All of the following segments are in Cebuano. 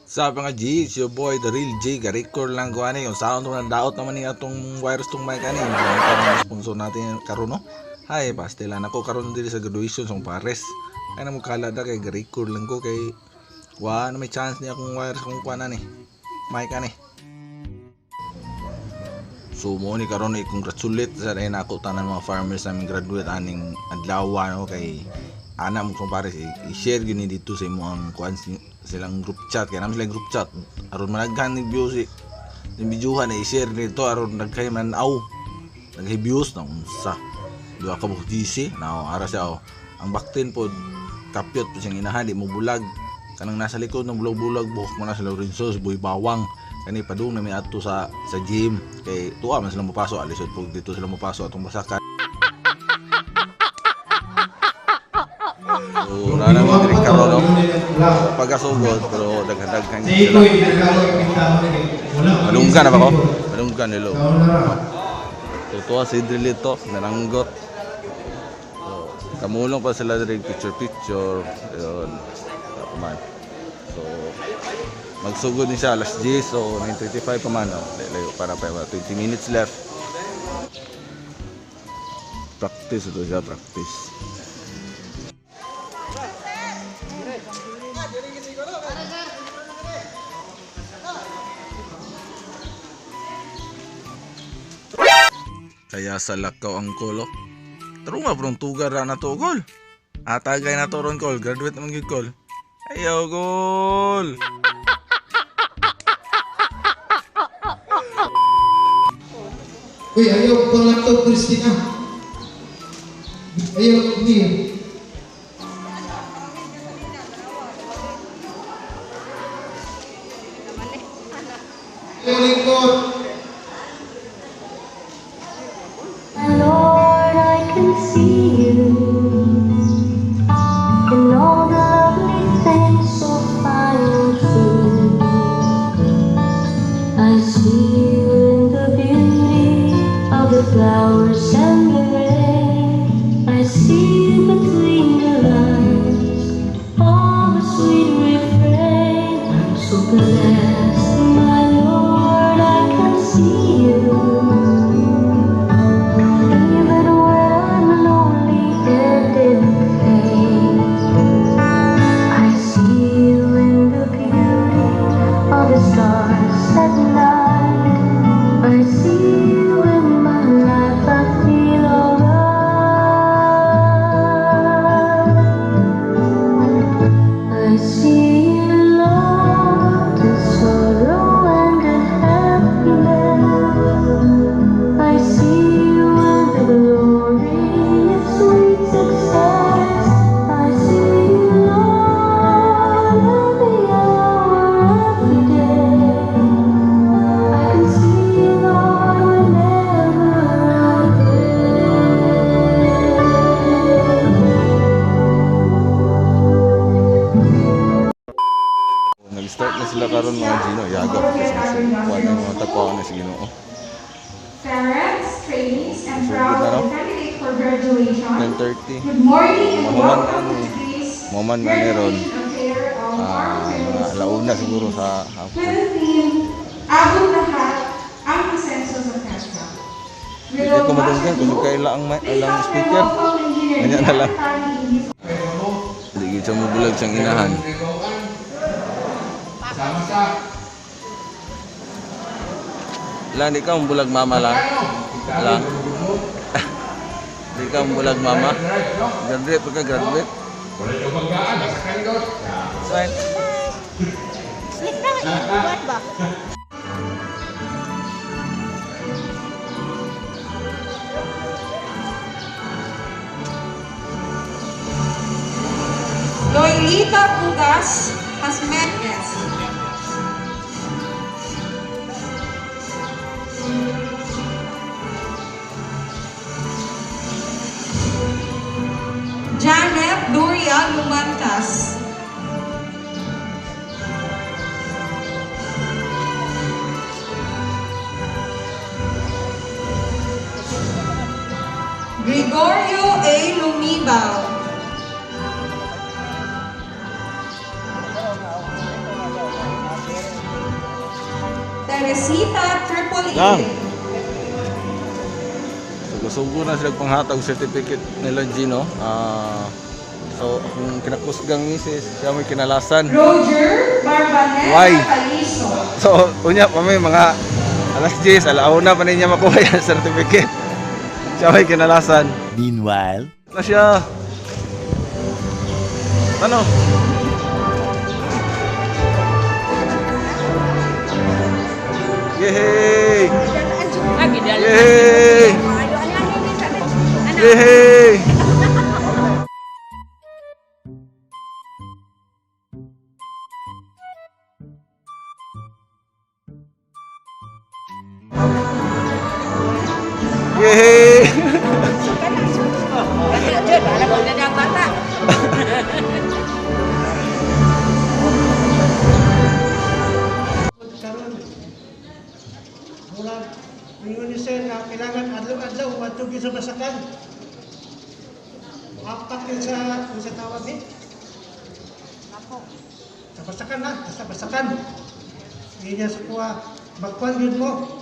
Sabi nga G, it's your boy, the real G. Ga-record lang ko ani. Yung sound ng daot naman ni atong wireless tong mic ani. Yung sponsor natin karon, no. Hi, pastilan ako karon diri sa graduation sa Pares. Ay na mo kala da kay ga-record lang ko kay wa na may chance niya akong wireless akong kuan ani. Mic ani. So mo ni karon i-congratulate sa rin ako tanan mga farmers naming graduate aning adlaw, no, kay ana mo kung pares i-share gyud ni dito sa imo ang kuan silang group chat kay namin sila group chat aron managhan ni views ni videohan na i-share nito aron nagkay man-aw naghay views na unsa duha ka buok GC na ara siya, oh. Ang baktin pod kapyot po siyang inahan, di mo bulag kanang nasa likod ng bulag-bulag buhok mo na sa Lorenzo Boy Bawang. Kani padung na mi adto sa gym kay tuwa man sila mopaso, alisod po dito sila mopaso atong basakan. So na mo diri karon, no, pagkasugod pero daghan-daghan sila. Madunggan na ba ko? Madunggan nilo. Tutuwa si Drilito, naranggot. So, kamulong pa sila diri picture picture. Ayun. Ako man. So, magsugod ni siya alas 10, so 9:35 pa man. Oh. Layo para pa 20 minutes left. Practice ito siya, practice. Kaya sa lakaw ang kolo. Taro nga prong tugar ra na to gol. Atagay na to ron kol, graduate naman gyud kol. Ayaw gol. Uy, ayaw pang laptop, Christina. Ayaw, hindi. Ayaw lingkod. Lord, I can see you in all the lovely things so fine and true. I see you in the beauty of the flowers and the rain. I see you between the lines of a sweet refrain. I'm so blessed, my Lord, I can see you. Even when I'm lonely and in pain, I see you in the beauty of the stars at night. I see you in my life, I feel alright. I see you, Lord, in sorrow and in happiness. I see you in the glory of sweet success. I see you, Lord, every hour, every day. I can see you, Lord, whenever I pray. Nag-start na sila karon mga Gino. Yaga pa kasi kuan ng mga tagkuan na si Ginoo. Parents, trainees, and So, proud good na, no? candidate for graduation. 10:30. Good morning and Mahuman welcome ano, to today's mahuman nga ni ron. graduation affair of Ah, our mga alauna siguro sa hapon. With the theme, Abot Lahat, ang Asenso sa Fiesta. Hindi ko madunggan kung kaila ang ilang speaker. Ganyan na lang. Hindi gid siya mobulag siyang inahan. Lang, di ka bulag mama lang. Lang. Di ka bulag mama. Graduate pa ka, graduate. Fine. Sleep na, buhat ba? Loilita Bugas Hasmenes. Janet Doria Lumantas. Gregorio A. Lumibao. Teresita Triple E. Lang. Sugo-sugo na sila panghatag certificate nila Gino. Ah, so akong kinakusgang misis, siya may kinalasan. Roger Barbaneta Why? Calizo. So unya pa may mga alas 10, alauna pa niya makuha yung certificate. Siya may kinalasan. Meanwhile, Na siya. Ano? Yehey! Yehey! Yehey! Yehey! Karon murag ingon ni sir nga kailangan adlaw-adlaw madto gyud sa basakan. Apak yun sa unsa tawag ni? Sa basakan na, sa basakan. Hindi niya sa kuha, magkuhan yun mo.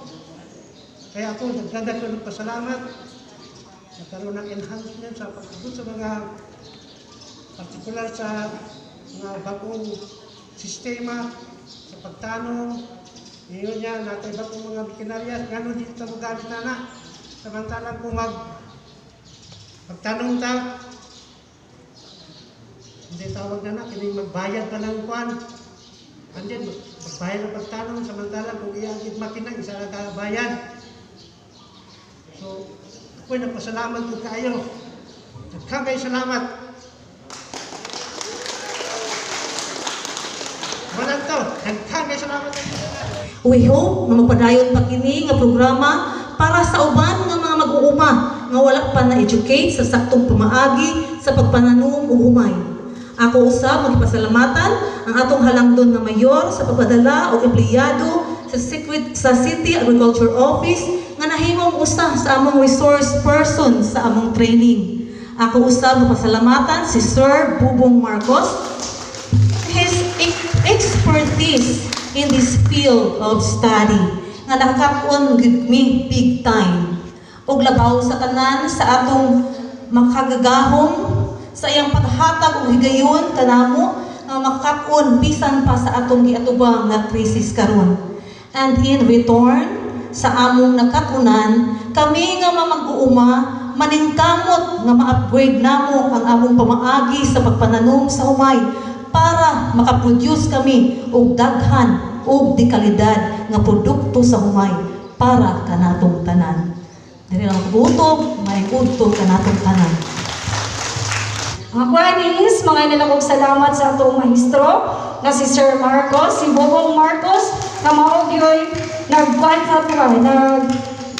Kaya ako, nagdadag ko ng pasalamat. Nagkaroon ng enhancement sa pag-abot sa mga partikular sa mga bagong sistema sa pagtanong. Ngayon niya, natay bagong mga makinarya, gano'n dito mo gamit na na. Samantalang kung magtanong ta, hindi tawag na na, kining magbayad pa ng kwan. And then, magbayad ng pagtanong, samantalang kung iyagid makina, isa lang ka bayad. So, ako'y nagpasalamat ko kayo. Daghang kayo salamat. Wala to. Daghang kayo salamat. We hope nga magpadayon pa kini nga programa para sa uban nga mga mag-uuma nga wala pa na-educate sa saktong pamaagi sa pagpananom ug humay. Ako usab magipasalamatan ang atong halangdon nga mayor sa pagpadala og empleyado sa City Agriculture Office nga nahimong usa sa among resource person sa among training. Ako usab mapasalamatan si Sir Bubong Marcos, his expertise in this field of study nga nakakakon gyud mi big time og labaw sa tanan sa atong makagagahom sa iyang paghatag og higayon kanamo nga makakon bisan pa sa atong giatubang nga krisis karon. And in return sa among nakatunan, kami nga mga mag-uuma maningkamot nga ma-upgrade namo ang among pamaagi sa pagpananom sa humay para makaproduce kami og daghan og dekalidad nga produkto sa humay para kanatong tanan. Diri lang gutom, may udto kanatong tanan. Mga kuwanis, mga inalakog salamat sa atong maestro na si Sir Marcos, si Bobong Marcos, na mao gyoy nagkuhan sa ato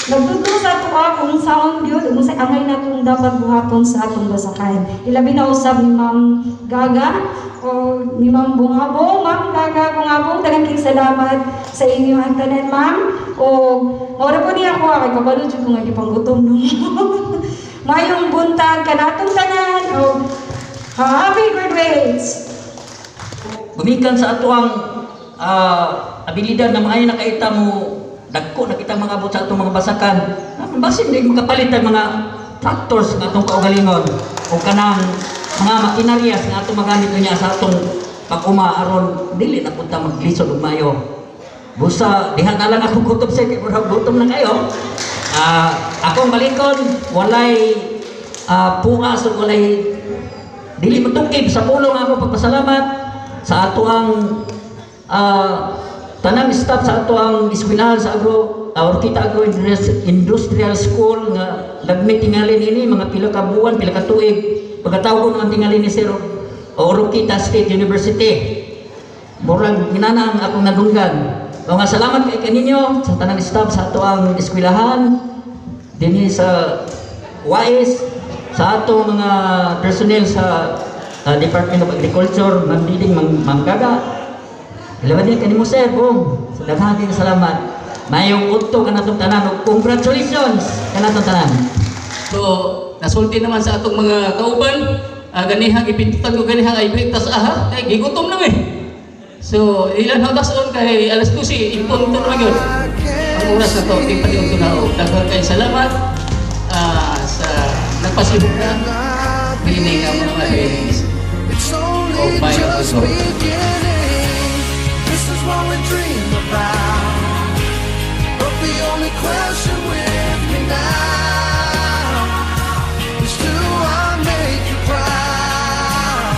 nagtudlo sa ato kung saon gyud kung sa angay natong dapat buhaton sa atong basakan. Ilabi na usab ni Ma'am Gaga o ni Ma'am Bungabong. Ma'am Gaga Bungabong, daghang kayong salamat sa inyong ang tanan, ma'am. O mao po niya ako, kay kabalo jud ko nga gipanggutom no. Mayong buntag kanatong tanan o happy graduates! Gumikan sa ato ang abilidad na maayo na kaita mo dagko na kita mga abot sa atong mga basakan. Basin di makapalit ang mga tractors nga atong kaugalingon o kanang mga makinarias nga atong magamit niya sa atong pag-uma aron dili na punta maglisod og mayo. Busa diha na lang ako gutom sa kay murag gutom na kayo. Akong balikon walay puas ug walay dili matukib sa pulong ako pagpasalamat sa ato ang tanang staff sa ato ang eskwelahan sa agro Orquita Agro Industrial School nga lagmi tingali nini mga pila ka buwan, pila ka tuig pagkatawag ang tingali ni Sir Oroquita State University. Murag ginana ang akong nadunggan. Mga salamat kay kaninyo sa tanang staff sa ato ang eskwelahan dinhi sa WAIS, sa atong mga personnel sa Department of Agriculture, Ma'am Diding, Ma'am Gaga. Ilaban din kanimo sir, boom. So, daghan kayong salamat. Mayong udto kanatong tanan ug congratulations kanatong tanan. So, nasulti naman sa atong mga kauban, ganihang ipintutan ko ganihang ay tas aha, kay gigutom na mi. So, ilan hagason kay alas 12, impunto na yun. Ang oras na to, di pa yun na. Daghang kay salamat sa nagpasibog na niini nga mga trainings. It's only Oh, my just God. Beginning. This is what we dream about. But the only question with me now is, do I make you proud?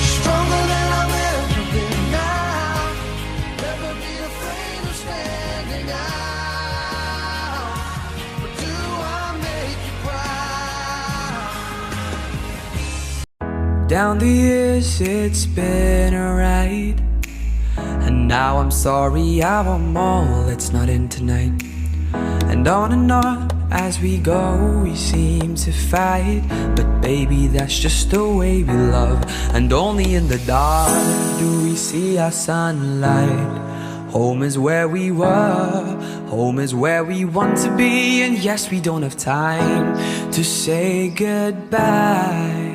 Stronger than I've ever been now. Never be afraid of standing out. But do I make you proud? Down the years, it's been a ride. And now I'm sorry, I want more. Let's not end tonight. And on as we go, we seem to fight. But baby, that's just the way we love. And only in the dark do we see our sunlight. Home is where we were, home is where we want to be. And yes, we don't have time to say goodbye.